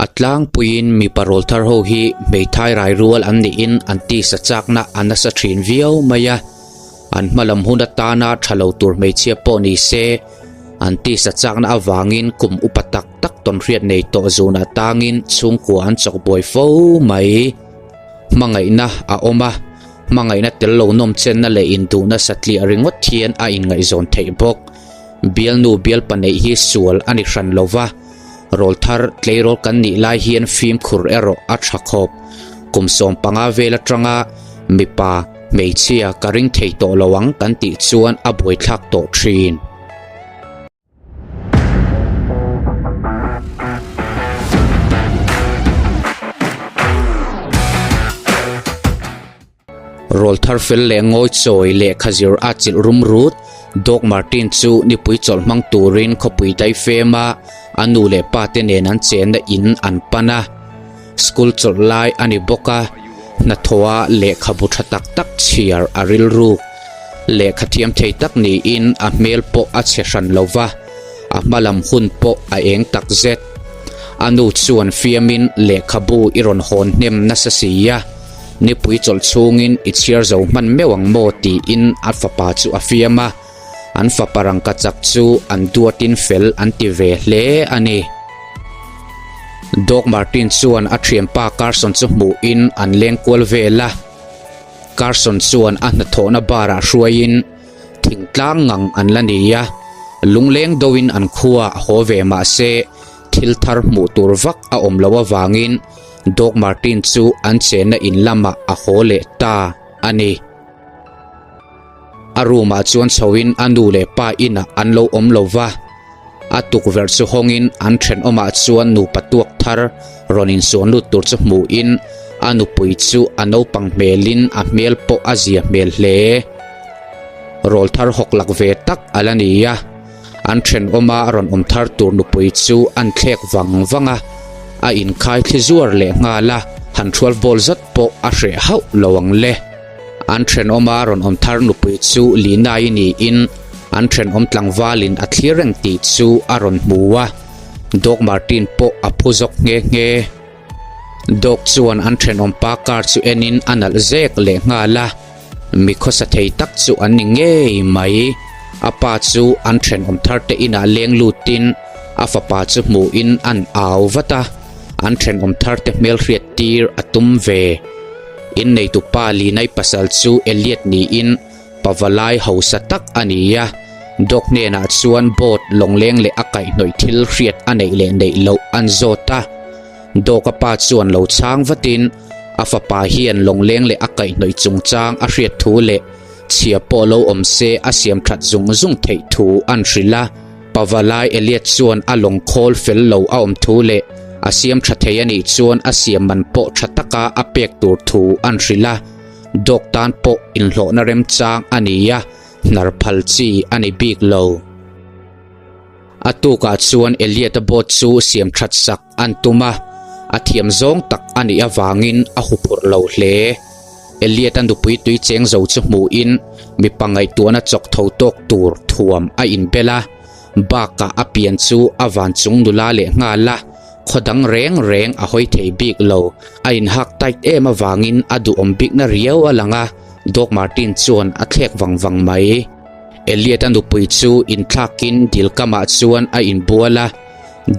A tlangpuiin mipa rawlthar ho hi hmeithai rai rual an niin an tisa chakna a nasa thin viau mai a, an hmalam hun atana tha lo tur hmeichhia pawh ni se an tisa chakna avangin kum upa tak tak tawnhriat nei tawh zunah tangin chhungkua an chawk buai fo mai. Hmangaihna a awm a, hmangaihna tel lo nawm chenna leh induhna satliah ringawt hian a inngaihzawn theih bawk. Bialnu bialpa neih hi sual a ni hran lo va, rawlthar tleirawl kan nih lai hian fimkhur erawh a tha khawp. Kum 15 vel atanga mipa, hmeichhia ka ring thei tawh lo ang kan tih chuan a buaithlak tawh thin. Rawlthar fel leh ngawi chawi lehkha zir a chilh rum rut. Doc Martin chu nipui chawlh hmang turin khawpui daifem a, a nu leh pa te nen an chenna in an pan a. School chawlh lai a ni bawk a, hnathawha lehkhabu tha tak tak chhiar a rilruk. Lehkha thiam thei tak niin a hmel pawh a chhe hran lo va, a hma lam hun pawh a eng tak zet. A nu chuan fiamin lehkhabu i rawn hawn hnem nasa si a, nipui chawlh chhungin i chhiar zo hman meuh ang maw tiin a fapa chu a fiam a, an fapa rangkachak chu an duatin fel an ti ve hle a ni. Doc Martin chuan a thianpa Carson chu hmuhin an leng kual vel a, Carson chuan a hnathawhna bar ah hruaiin thingtlang ngang an la ni a, lungleng deuhin an khua haw ve mah se thil thar hmuh tur vak a awm loh avangin Doc Martin chu an chenna in lamah a haw leh ta a ni. A room ah chuan chhoin a nu leh pa inah an lo awm lo va, a tukverh chu hawngin an thenawmah chuan nupa tuak thar rawn insuan lut tur chu hmuhin a nupui chu a naupang hmelin a hmel pawh a zia hmel hle. Rawl thar hawk lak ve tak a la ni a, an thenawma rawn awm thar tur nupui chu an thlek vang vang a, a inkhai thli zuar leh nghal a, han thual bawl zat pawh a hreh hauh lo ang le. An thenawma rawn awm thar nupui chu Lina-i niin an thenawm tlangvalin a thlir reng tih chu a rawn hmu a, Doc Martin pawh a phu zawk nghe nghe. Doc chuan an thenawm pa car chu enin a nalh zek leh nghal a, mi khawsa thei tak chu an ni ngei mai. A pa chu an thenawm thar te inah leng lutin a fapa chu hmuhin an au vat a, an thenawm thar te hmelhriat tir a tum ve. Inneitu pa Linai pasal chu Elliot niin pavalai hausa tak a ni a, Doc hnenah chuan boat lawngleng leh a kaihhnawih thil hriat a neih leh neih loh an zawt a. Doc-a pa chuan lo chhang vatin a fapa hian lawngleng leh a kaihhnawih chungchang a hriat thu leh chhia pawh lo awm se a siam that zung zung theih thu an hrilh a. Pavalai Elliot chuan a lawng khawl fel lo a awm thu leh a siam tha thei a nih chuan a siam man pawh tha taka a pek tur thu an hrilh a, Doc tan pawh inhlawhna remchang a ni a, hnar phal chi a ni bik lo. A tukah chuan Elliot-a boat chu siam that sak an tum a, a thiam zawng tak a nih avangin a huphurh lo hle. Elliot-a nupui tui cheng zo chu hmuhin mipa ngaihtuahna chawk tho tawk tur thuam a inbel a, bakah a pian chu a van chung nula leh nghal a, khaw dang reng reng a hawi thei bik lo. A inhak tight em avangin a duhawm bikna riau a lang a, Doc Martin chuan a thlek vang vang mai. Elliot-a nupui chu inthlakin dil kamah chuan a inbual a,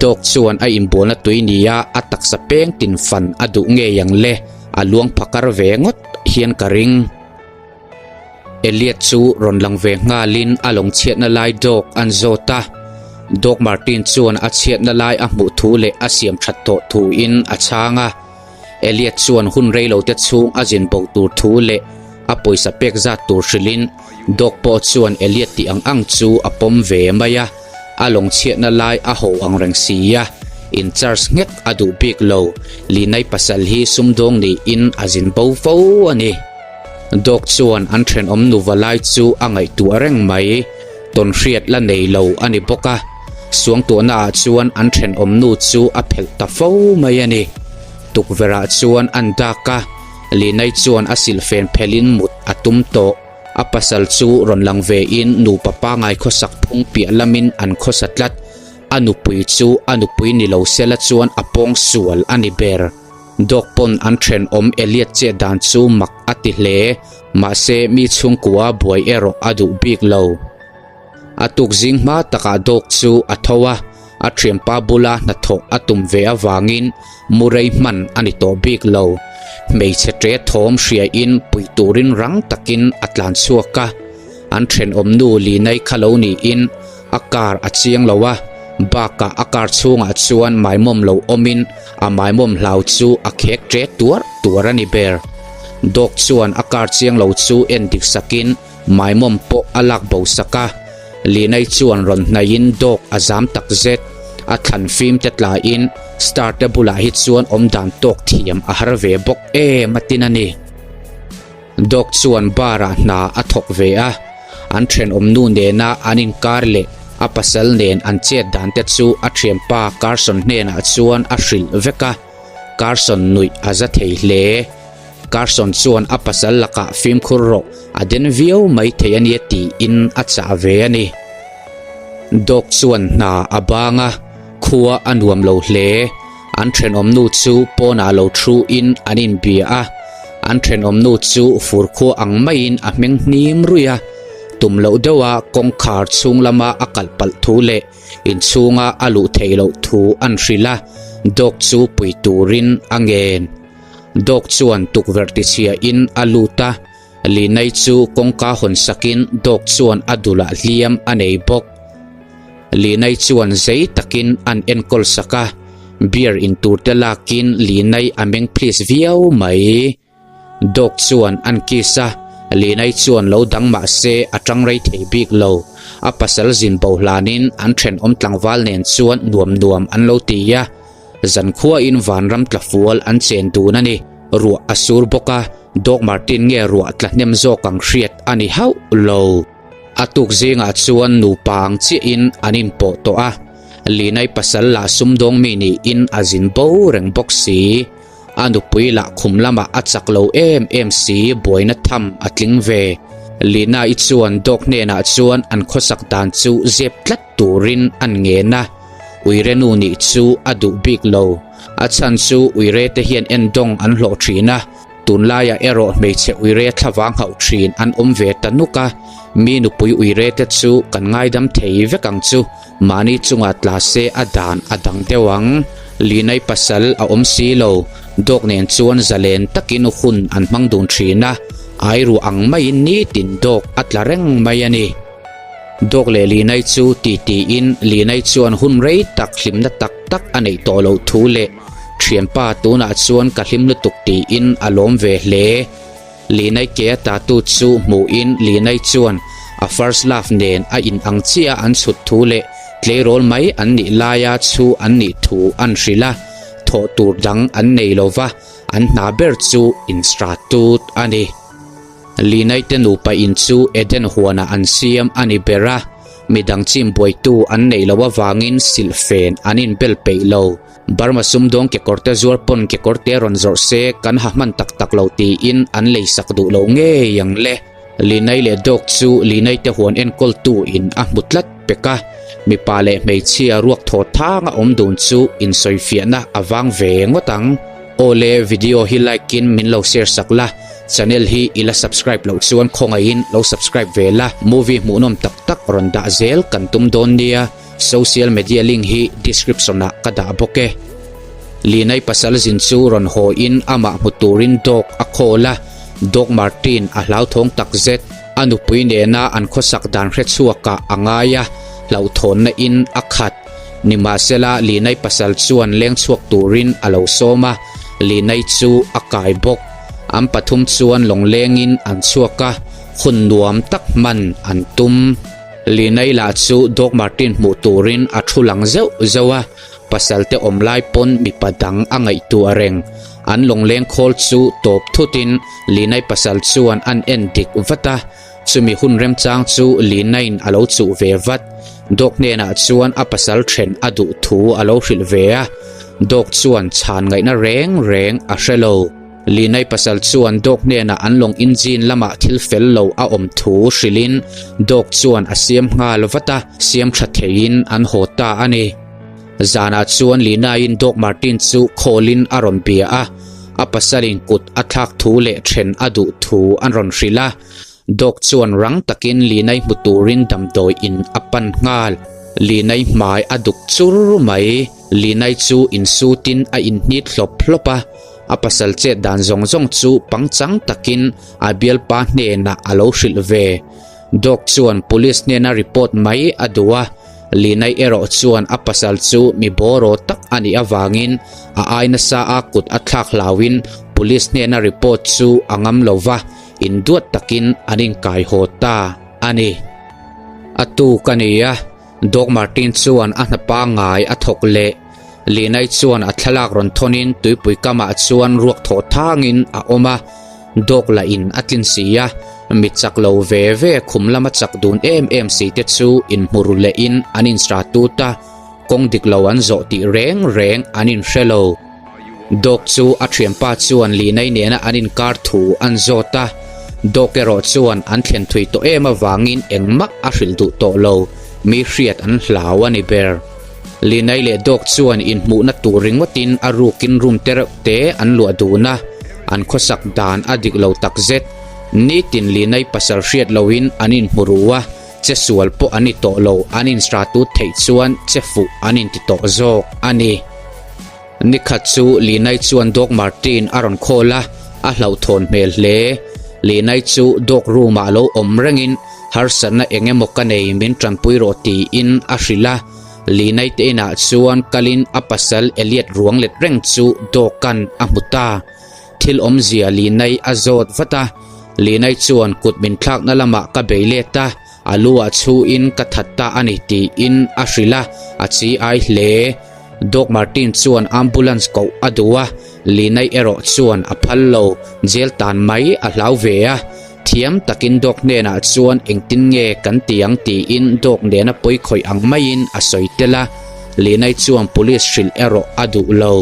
Doc chuan a inbualna tui nia a taksa peng tin fan a duh ngei ang le, a luang phakar ve ngawt hian ka ring. Elliot chu rawn lang ve nghalin a lawng chhiatna lai Doc an zawt a, Doc Martin chuan a chhiatna lai a hmuh thu leh a siam that tawh thuin a chhang a. Elliot chuan hun reilote chhung a zin bo tur thu leh a pawisa pek zat tur hrilhin Doc pawh chuan Elliot tih ang ang chu a pawm ve mai a, a lawng chhiatna lai a ho ang reng si a, in charge nghek a duh bik lo, Linai pasal hi sumdawng niin a zin bo fo a ni. Doc chuan an thenawm nuva lai chu a ngaihtuah reng mai, tawnhriat la nei lo a ni bawk a, suangtuahna ah chuan an thenawm nu chu a phelh ta fo mai a ni. Tukverh ah chuan an dak a, Linai chuan a silhfen phelhin mut a tum tawh. A pasal chu rawn lang ve in nupa pangai khawsak phung piah lamin an khawsa tlat. A nupui chu a nupui ni lo sela chuan a pawng sual a ni ber. Dawk pawn an thenawm Elliot chet dan chu mak a ti hle, mahse mi chhungkua buai erawh a duh bik lo. A tuk zing hma takah dawk chu a tho a, a thianpa bula hnathawh a tum ve avangin mu rei hman a ni tawh bik lo. Hmeichhe ṭe thawm hriain pui turin rang takin a tlan chhuak a, an thenawm nu Linai kha lo niin a car a chiang lo a, bakah a car chhungah chuan maimawm lo awmin a maimawm hlau chu a khek ṭe tuar tuar a ni ber. Dawk chuan a car chiang lo chu en dik sakin Maimawm pawh a lak bo sak a, Linai chuan rawn hnaihin dawk a zam tak zet. A thlan fim te tlaiin star te bulah hi chuan awm dan tawk thiam a har ve bawk em a tin a ni. Dawk chuan bar ah hna a thawk ve a, an thenawm nu nena an inkar leh a pasal nen an chet dan te chu a thianpa Carson hnenah chuan a hrilh vek a, Carson nuih a za thei hle. Carson chuan a pasal lakah fimkhur rawh a den viau mai thei a nia tiin a chah ve a ni. Dawk chuan hna a bang a, khua a nuam lo hle. An thenawmnu chu pawnah lo thuin an inbia a, an thenawmnu chu fur khua ang maiin a hmeng hnim ruih a, tum loh deuha kawngkhar chhung lama a kalh palh thu leh inchhunga a luh theih loh thu an hrilh a, dawk chu pui turin a ngen. Dawk chuan tukverh tichhiahin a lut a, Linai chu kawngka hawn sakin dawk chuan a dulah hliam a nei bawk. Linai chuan zei takin an enkawl sak a, beer in tur te lakin Linai a meng please viau mai. Dawk chuan an kiss a, Linai chuan lo dang mah se a tang rei thei bik lo. A pasal zin bo hlanin an thenawm tlangval nen chuan nuam nuam an lo ti a. Zankhuain vanram tla fual an chen dun a ni. Ruah a sur bawk a, Doc Martin nge ruah tla hnem zawk ang hriat a ni hauh lo. A tuk zingah chuan nupa ang chiahin an inpawh tawh a, Linai pasal lah sumdawng mi niin a zin bo reng bawk si. A nupui lah khum lamah a chak lo em em si buaina tham a tling ve. Lina-i chuan Doc hnenah chuan an khawsak dan chu zep tlat turin an ngen a. Uire nu nih chu a duh bik lo. A chhan chu uire te hian endawng an hlawh thin a, tunlaiah erawh hmeichhe uire thlavang hauh thin an awm ve ta nuk a, mi nupui uire te chu kan ngaidam thei vek ang chu, mahni chungah tla se a dan a dang deuh ang. Linai pasal a awm si lo, dawk nen chuan zalen takin hun an hmang dun thin a, airuah ang maiin nitin dawk a tla reng mai a ni. Dawk leh Linai chu ti tiin Linai chuan hun rei tak hlimna tak tak a neih tawh loh thu leh thianpa tunah chuan ka hlim lutuk tiin a lawm ve hle. Linai ke a tattoo chu hmuhin Linai chuan a first love nen a in ang chiah a an chhut thu leh tleirawl mai an nih laia chhu an nih thu an hrilh a, thawh tur dang an nei lova an hna ber chu instratut a ni. Linaite nupa in chu Eden huanah an siam a ni ber a, midang chim buaitu an neih loh avangin silhfen an inbel peih lo. Burma sumdawng kekawrte zuar pawn kekawrte rawn zawrh se kan ha hman tak tak lo tiin an leisak duh lo ngei ang le. Linai leh dawk chu Linaite huan enkawltu in a hmu tlat pek a, mipa leh hmeichhia ruak thaw thanga awm dun chu insawifiahna a vang ve ngawt ang. Awle video hi like in min lo share sak la, channel hi i la subscribe loh chuan khawngaihin lo subscribe ve la, movie hmuhnawm tak tak rawn dah zel kan tum dawn nia, social media link hi description ah ka dah bawk e. Linai pasal zin chu rawn haw in amah hmu turin dawk a call a, Dawk Martin a hlauthawng tak zet, a nupui nena an khawsak dan hrechhuak ah a ngai a, hlauhthawnna in a khat. Nimahsela, Linai pasal chuan leng chhuak turin a lo sawm a, Linai chu a kai bawk. An pathum chuan lawng lengin an chhuak a, hun nuam tak hman an tum. Linai lah chu Doc Martin hmuh turin a thu lang zeuh zeuh a, pasal te awm lai pawn mipa dang a ngaihtuah reng. An lawng leng khawl chu tawp thutin Linai pasal chuan an en dik vat a, Chumi hun remchang chu Linain a lo chuh ve vat. Dawk hnenah chuan a pasal then a duh thu a lo hrilh ve a. Dawk chuan chhan ngaihna reng reng a hre lo. Linai pasal chuan Dawk hnenah an lawng engine lamah thil fel lo a awm thu hrilhin Dawk chuan a siam nghal vat a, siam tha theiin an haw ta a ni. Zanah chuan Lina-in Doc Martin chu call-in a rawn bia a, a pasalin kut a thlak thu leh then a duh thu an rawn hrilh a. Doc chuan rang takin Lina-i hmu turin damdawi in a pan nghal. Lina-i hmai a duk chur mai. Lina-i chu insutin a inhnit hlawp hlawp a, a pasal chet dan zawng zawng chu pangchang takin a bialpa hnenah a lo hrilh ve. Doc chuan police hnena report mai a duh a, Linai erawh chuan a pasal chu mi bawraw tak a nih avangin a ai nasa a kut a thlak hlauin police hnena report chu a ngam lo va, induat takin an inkai haw ta a ni. A tuk a ni a, Doc Martin chuan a hna pangngai a thawk leh. Linai chuan a thlalak rawn thawnin tuipui kamah chuan ruak thawh thangin a awm a, Doc lah in a tlin si a, mi chak lo ve ve khum lama chak dun em em si te chu inhmu ru lehin an insra tut a, kawng dik lo an zawh tih reng reng an inhre lo. Doc chu a thianpa chuan Linai nena an inkar thu an zawt a, Doc erawh chuan an thlen thui tawh em avangin engmah a hrilh duh tawh lo, mi hriat an hlau a ni ber. Linai leh Doc chuan inhmuhna tur ringawtin a rukin room te reuh te an luah dun a, an khawsak dan a dik lo takzet. Nitin Linai pasal hriat loin an inhmu ru a, che sual pawh an ni tawh lo, an insra tut theih chuan che fuh an inti tawh zawk a ni. Nikhat chu Linai chuan Doc Martin a rawn call a, a hlauhthawn hmel hle. Linai chu Doc room ah lo awm rengin harsatna eng emaw ka nei min tanpui rawh tiin a hrilh a. Linai te inah chuan kalin a pasal Elliot ruang let reng chu Doc-a'n a hmu ta. Thil awmzia Linai a zawt vat a, Linai chuan kut min thlakna lamah ka bei let a, a lu ah chhuin ka that ta a ni tiin a hrilh a, a chi ai hle. Doc Martin chuan ambulance koh a duh a, Linai erawh chuan a phal lo, jail tan mai a hlau ve a. Thiam takin Doc hnenah chuan engtin nge kan ti ang tiin Doc nena pawi khawih ang maiin a sawi tel a, Linai chuan police hrilh erawh a duh lo.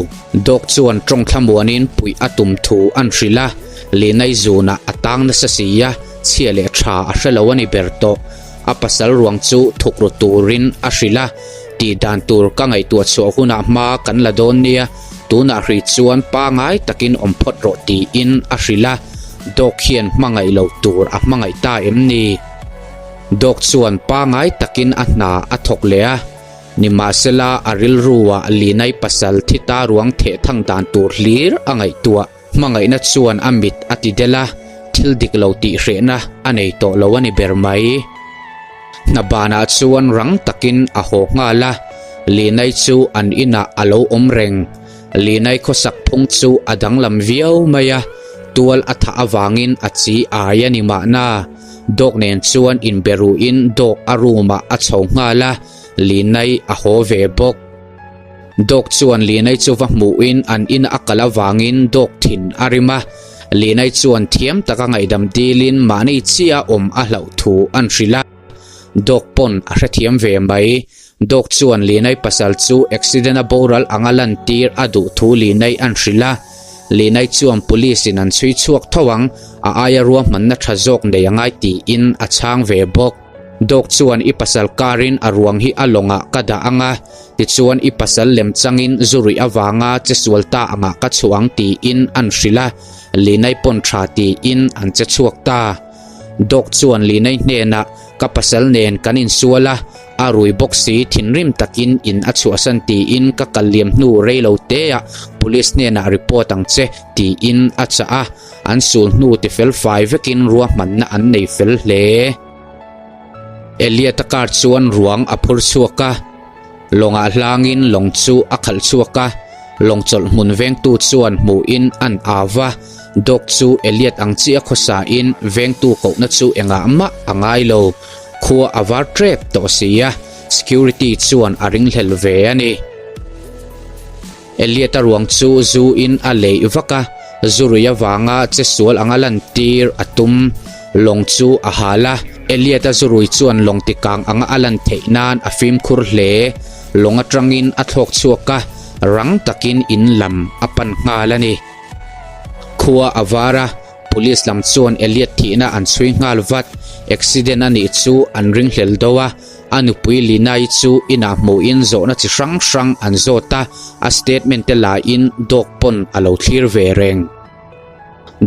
Doc chuan tawng thlamuanin puih a tum thu an hrilh a, Linai zunah a tang nasa si a, chhia leh tha a hre lo a ni ber tawh. A pasal ruang chu thuk ru turin a hrilh a, tih dan tur ka ngaihtuah chhuah hunah hma kan la dawn nia, tunah hrih chuan pangai takin awm phawt rawh tiin a hrilh a, Dawk hian hmangaih lo tur a hmangaih ta em ni? Dawk chuan pangai takin a hna a thawk leh a, nimahsela a rilruah Linai pasal thi ta ruang theh thang dan tur hlir a ngaihtuah. Hmangaihna chuan a mit a ti del a, thil dik lo tih hrehna a nei tawh lo a ni ber mai. Hna banah chuan rang takin a haw nghal a, Linai chu an inah a lo awm reng. Linai khawsak phung chu a danglam viau mai a, tual a thah avangin a chi ai a ni mahna. Dawk nen chuan inbe ruhin dawk a room ah a chho nghal a, Linai a haw ve bawk. Dawk chuan Linai chu va hmuhin an in a kal avangin dawk thin a rim a, Linai chuan thiam taka ngaihdam dilin mahni chiah awm a hlauh thu an hrilh a, Dawk pawn a hrethiam ve mai. Dawk chuan Linai pasal chu accident a boral anga lantir a duh thu Linai an hrilh a, Linai chuan police in an chhui chhuak tho ang, a aia ruahmanna tha zawk nei a ngai tiin a chhang ve bawk. Dawk chuan i pasal karin a ruang hi a lawngah ka dah ang a, tichuan i pasal lem changin zu ruih avanga che sual ta angah ka chhuah ang tiin an hrilh a, Linai pawn tha tiin an che chhuak ta. Dawk chuan Linai hnenah ka pasal nen kan insual a, a rui bawk si thinrim takin in a chhuahsan tiin ka kal liam hnu rei lo teah police hnenah report ang che tiin a chah a, an sul hnu ti fel fai vekin ruahmanna an nei fel hle. Elliot-a car chuan ruang a phur chhuak a, lawngah hlangin lawng chu a khalh chhuak a, lawng chawlh hmun vengtu chuan hmuhin an au va, Dog chu Elliot ang chiah khawsain vengtu kohna chu engah mah a ngai lo, khua a var tep tawh si a, security chuan a ringhlel ve a ni. Elliot-a ruang chu zu in a leih vak a, zu rui avanga che sual anga lantir a tum. Lawng chu a hal a, Elliot-a zu rui chuan lawng tikang anga a lan theih nan a fimkhur hle. Lawng atangin a thlawk chhuak a, rang takin in lam a pan nghal a ni. Khua a var a, Police lam chuan Elliot thihna an chhui nghal vat. Accident a nih chu an ringhlel do a. A nupui Lina-i chu inah hmuhin zawhna chi hrang hrang an zawt a, a statement te lahin Doc pawn a lo thlir ve reng.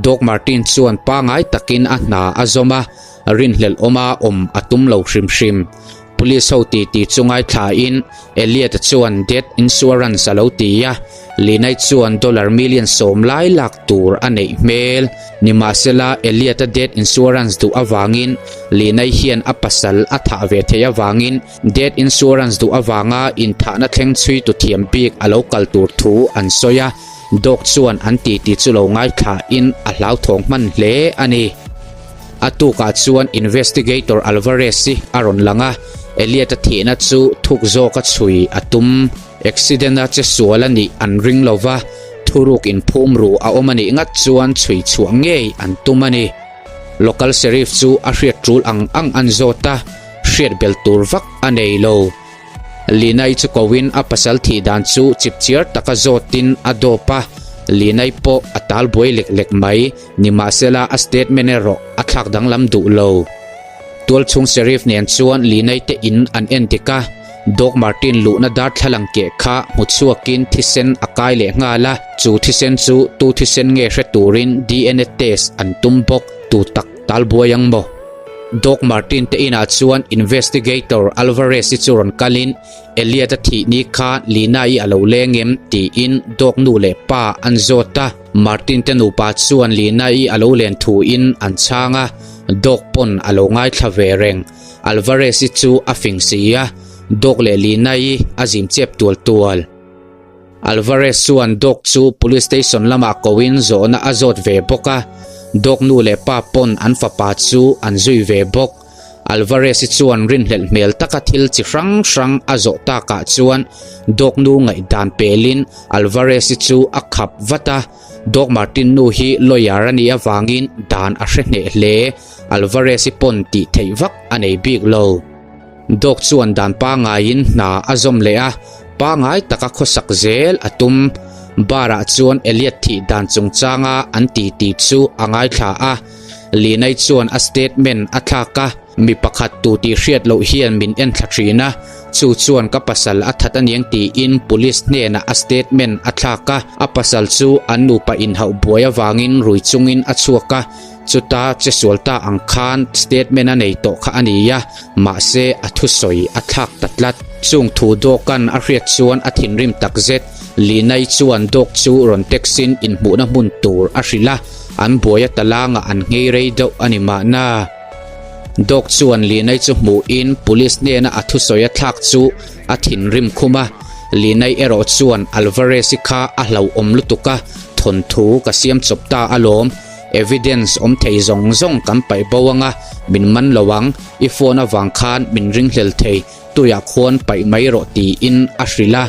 Doc Martin chuan pangai takin a hna a zawm a, rinhlelh awma awm a tum lo hrim hrim. Police ho titi chu ngaithlain Elliot-a chuan death insurance a lo ti a, Linai chuan dollar million sawm lai lak tur a neih hmel. Nimahsela, Elliot-a death insurance duh avangin Linai hian a pasal a thah ve theih avangin death insurance duh avanga inthahna thleng chhui tu thiam bik a lo kal tur thu an sawi a, Doc chuan an titi chu lo ngaithlain a hlauthawng hman hle a ni. A tukah chuan Investigator Alvarez hi a rawn lang a, Elliot-a thihna chu thuk zawka chhui a tum. Accident-a che sual a nih an ring lo va, thuruk inphum ru a awm a nih ngat chuan chhui chhuah ngei an tum a ni. Local Sheriff chu a hriat tul ang ang an zawt a, hriat bel tur vak a nei lo. Linai chu koin a pasal thih dan chu chipchiar taka zawtin a dawp a, Linai pawh a tal buai lek lek mai. Nimahsela a statement erawh a thlak danglam duh lo. Tualchhung Sheriff nen chuan Linai te in an en dik a, Doc Martin luhna darthlalang keh kha hmu chhuakin thisen a kai leh nghal a, chu thisen chu tu thisen nge hre turin DNA test an tum bawk, tu tak tal buai ang maw? Doc Martin te inah chuan Investigator Alvarez hi chu rawn kalin Elliot a thih ni kha Lina-i a lo leng em tiin Doc nu leh pa an zawt a. Martin te nupa chuan Lina-i a lo len thuin an chhang a, Doc pawn a lo ngaithla ve reng. Alvarez-i chu a fing si a, Doc leh Lina-i a zim chep tual tual. Alvarez chuan Doc chu police station lamah koin zawhna a zawt ve bawk a, Doc nu leh pa pawn an fapa chu an zui ve bawk. Alvarez-i chuan rinhlelh hmel taka thil chi hrang hrang a zawh takah chuan Doc nu ngaihdan pelin Alvarez-i chu a khap vat a, Doc Martin nu hi lawyer a nih avangin dan a hre hneh hle, Alvarez-i pawn tih theih vak a nei bik lo. Doc chuan dan pangaiin hna a zawm leh a, pangai taka khawsak zel a tum. Bar-ah chuan Elliot thih dan chungchanga an titi chu a ngaithla a. Linai chuan a statement a thlak a, Mi pakhat tu tih hriat loh hian min en thla thin a, chu chuan ka pasal a that aniang tiin police hnenah a statement a thlak a, a pasal chu an nupa inhauh buai avangin rui chungin a chhuak a, chuta che sual ta ang khan statement a nei tawh kha a ni a, mahse a thusawi a thlak ta tlat. Chung thu dawkan a hriat chuan a thinrim takzet. Linai chuan dawk chu rawn text in inhmuhna hmun tur a hrilh a, an buai a talangah an nghei rei deuh a ni mahna. Dawk chuan Linai chu hmuhin police hnena a thusawi a thlak chu a thinrim khum a, Linai erawh chuan Alvarez-i kha a hlauhawm lutuk a, thawnthu ka siam chawp ta alawm, evidence awm thei zawng zawng kan paih bo anga min man lo ang, i phone avang khan min ringhlel thei. Tuiah khuan paih mai rawh tiin a hrilh a,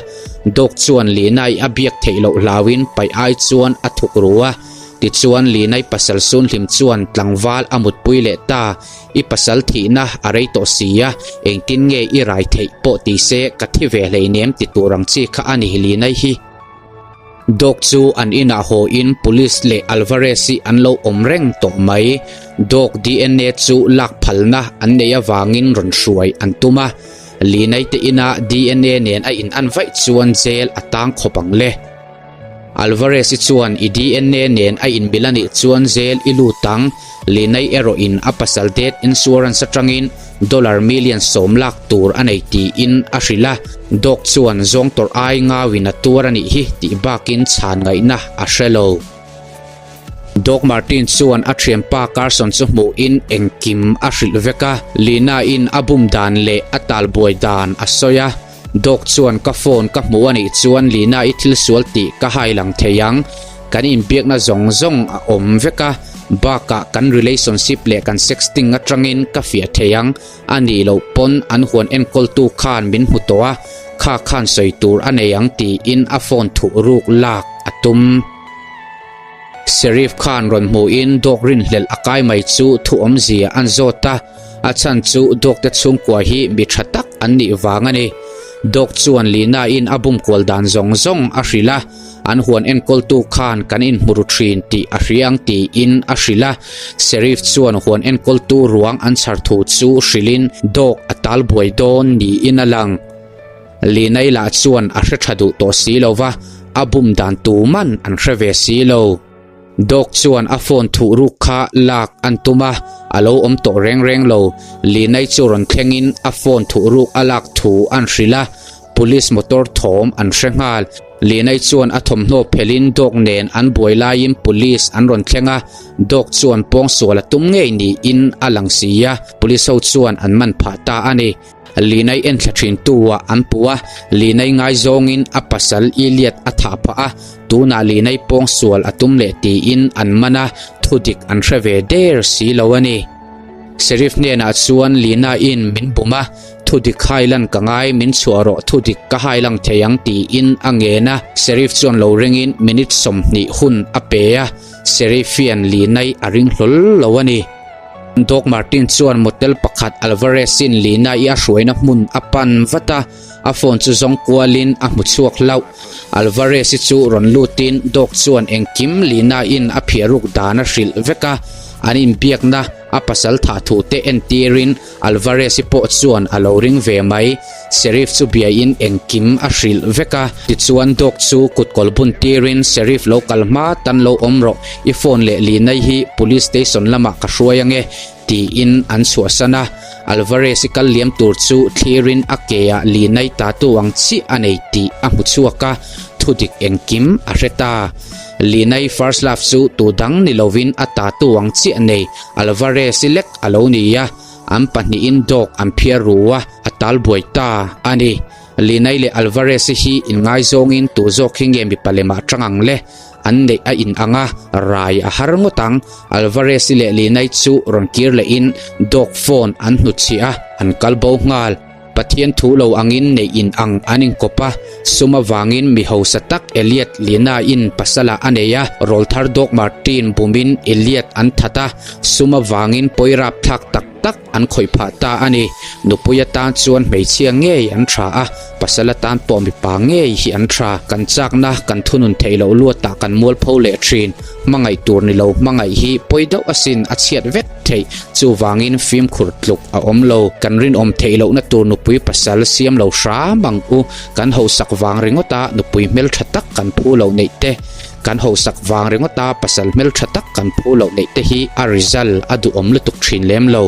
Dawk chuan Linai a biak theih loh hlauin paih ai chuan a thuk ru a. Tichuan Linai pasal Sunhlim chuan tlangval a mutpui leh ta, I pasal thihna a rei tawh si a, engtin nge i rai theih pawh ti se ka thi ve hleinem ti tur ang chi kha a ni Linai hi. Dawk chu an inah haw in Police leh Alvarez hi an lo awm reng tawh mai. Dawk DNA chu lak phalna an neih avangin rawn hruai an tum a. Linai te ina DNA nen a in an vaih chuan jail a tang khawp ang le. Alvarez hi chuan i DNA nen a inmil a nih chuan jail i lut ang. Linai erawh in a pasal death insurance atangin Dollar million sawm lak tur a nei tiin a hrilh a, Dawk chuan zawng tawrh ai ngauin a tuar a nih hi tih bakin chhan ngaihna a hre lo. Dawk Martin chuan a thianpa Carson chu hmuhin engkim a hrilh vek a, Lina-in a bum dan leh a talbuai dan a sawi a, Dawk chuan ka phone ka hmuh a nih chuan Lina-i thil sual tih ka hai lang thei ang, kan inbiakna zawng zawng a awm vek a, bakah kan relationship leh kan sexting atangin ka fiah thei ang, a nih loh pawn an huan enkawltu khan min hmu tawh a, kha khan sawi tur a nei ang tiin a phone thuh ruk lak a tum. Sheriff khan rawn hmuhin dawk rinhlelh a kai mai chu thu awmzia an zawt a, A chhan chu Dawkte chhungkua hi mi tha tak an nih vang a ni. Doc chuan Lina-in a bum kual dan zawng zawng a hrilh a, an huan enkawltu khan kan inhmu ru thin tih a hria ang tiin a hrilh a. Sheriff chuan huan enkawltu ruang an chhar thu chu hrilhin Doc a tal buai dawn niin a lang. Lina-i lah chuan a hre tha duh tawh si lo va, a bum dan tuman an hre ve si lo. Doc chuan a phone thuh ruk kha lak an tum a, a lo awm tawh reng reng lo. Linai chu rawn thlengin a phone thuh ruk a lak thu an hrilh a, police motor thawm an hre nghal. Linai chuan a thawmhnaw phelhin Doc nen an buai laiin police an rawn thleng a, Doc chuan pawngsual a tum ngei niin a lang si a, police ho chuan an man phah ta a ni. Linai enthla thin tu ah an puh a, Linai ngaizawngin a pasal Iliad a thah phah a, tunah Linai pawngsual a tum leh tiin an man a, thudik an hre ve der si lo a ni. Sheriff hnenah chuan Lina in min bum a, thudik hailan ka ngai min chhuah rawh thudik ka hailang thei ang tiin a ngen a, Sheriff chuan lo ringin minute 20 hun a pe a, Sheriff hian Linai a ring hlawl lo a ni. Doc Martin chuan motel pakhat Alvarez-in Lina-i a hruaina hmun a pan vat a, a phone chu zawng kualin a hmu chhuak hlauh. Alvarez-i chu rawn lutin Doc chuan engkim Lina-in a phiah ruk dan a hrilh vek a, an inbiakna a pasal thah thu te entirin Alvarez-i pawh chuan a lo ring ve mai. Sheriff chu biain engkim a hrilh vek a, tichuan Doc chu kutkawl bun tirin Sheriff lo kal hma tan lo awm rawh, i phone leh Linai hi Police Station lamah ka hruai ange, tiin an chhuahsan a. Alvarez-i kal liam tur chu thlirin a ke ah Linai tatu ang chiah a nei tih a hmu chhuak a, thudik engkim a hre ta. Linai first love chu tu dang ni lovin a tatu ang chiah nei Alvarez-i lek a lo ni a, an pahnihin dawk an phiar ru a, a tal buai ta a ni. Linai leh Alvarez-i hi inngaizawngin tu zawk hi nge mipa lemah tang ang le? An neih a in ang a, rai a har ngawt ang. Alvarez-i leh Linai chu rawn kir lehin dawk phone an hnutchhiah a, an kal bo nghal. Pathian thu lo angin neih in ang an inkawp a, sum avangin mi hausa tak Elliot Lina-in pasalah a nei a, rawlthar Doc Martin bumin Elliot an that a, sum avangin pawi rapthlak tak tak an khawih phah ta a ni. Nupui atan chuan hmeichhia ngei an tha a, pasal atan pawh mipa ngei hi an tha. Kan chakna kan thunun theih loh luatah kan mualpho leh thin. Hmangaih tur ni lo hmangaih hi pawi deuh asin a chhiat vek theih, chuvangin fimkhur tluk a awm lo. Kan rinawm theih lohna tur nupui pasal siam lo hram ang u, kan hausak vang ringawta nupui hmeltha tak kan phu loh neih te, kan hausak vang ringawta pasal hmeltha tak kan phu loh neih te hi a result a duhawm lutuk thin lem lo.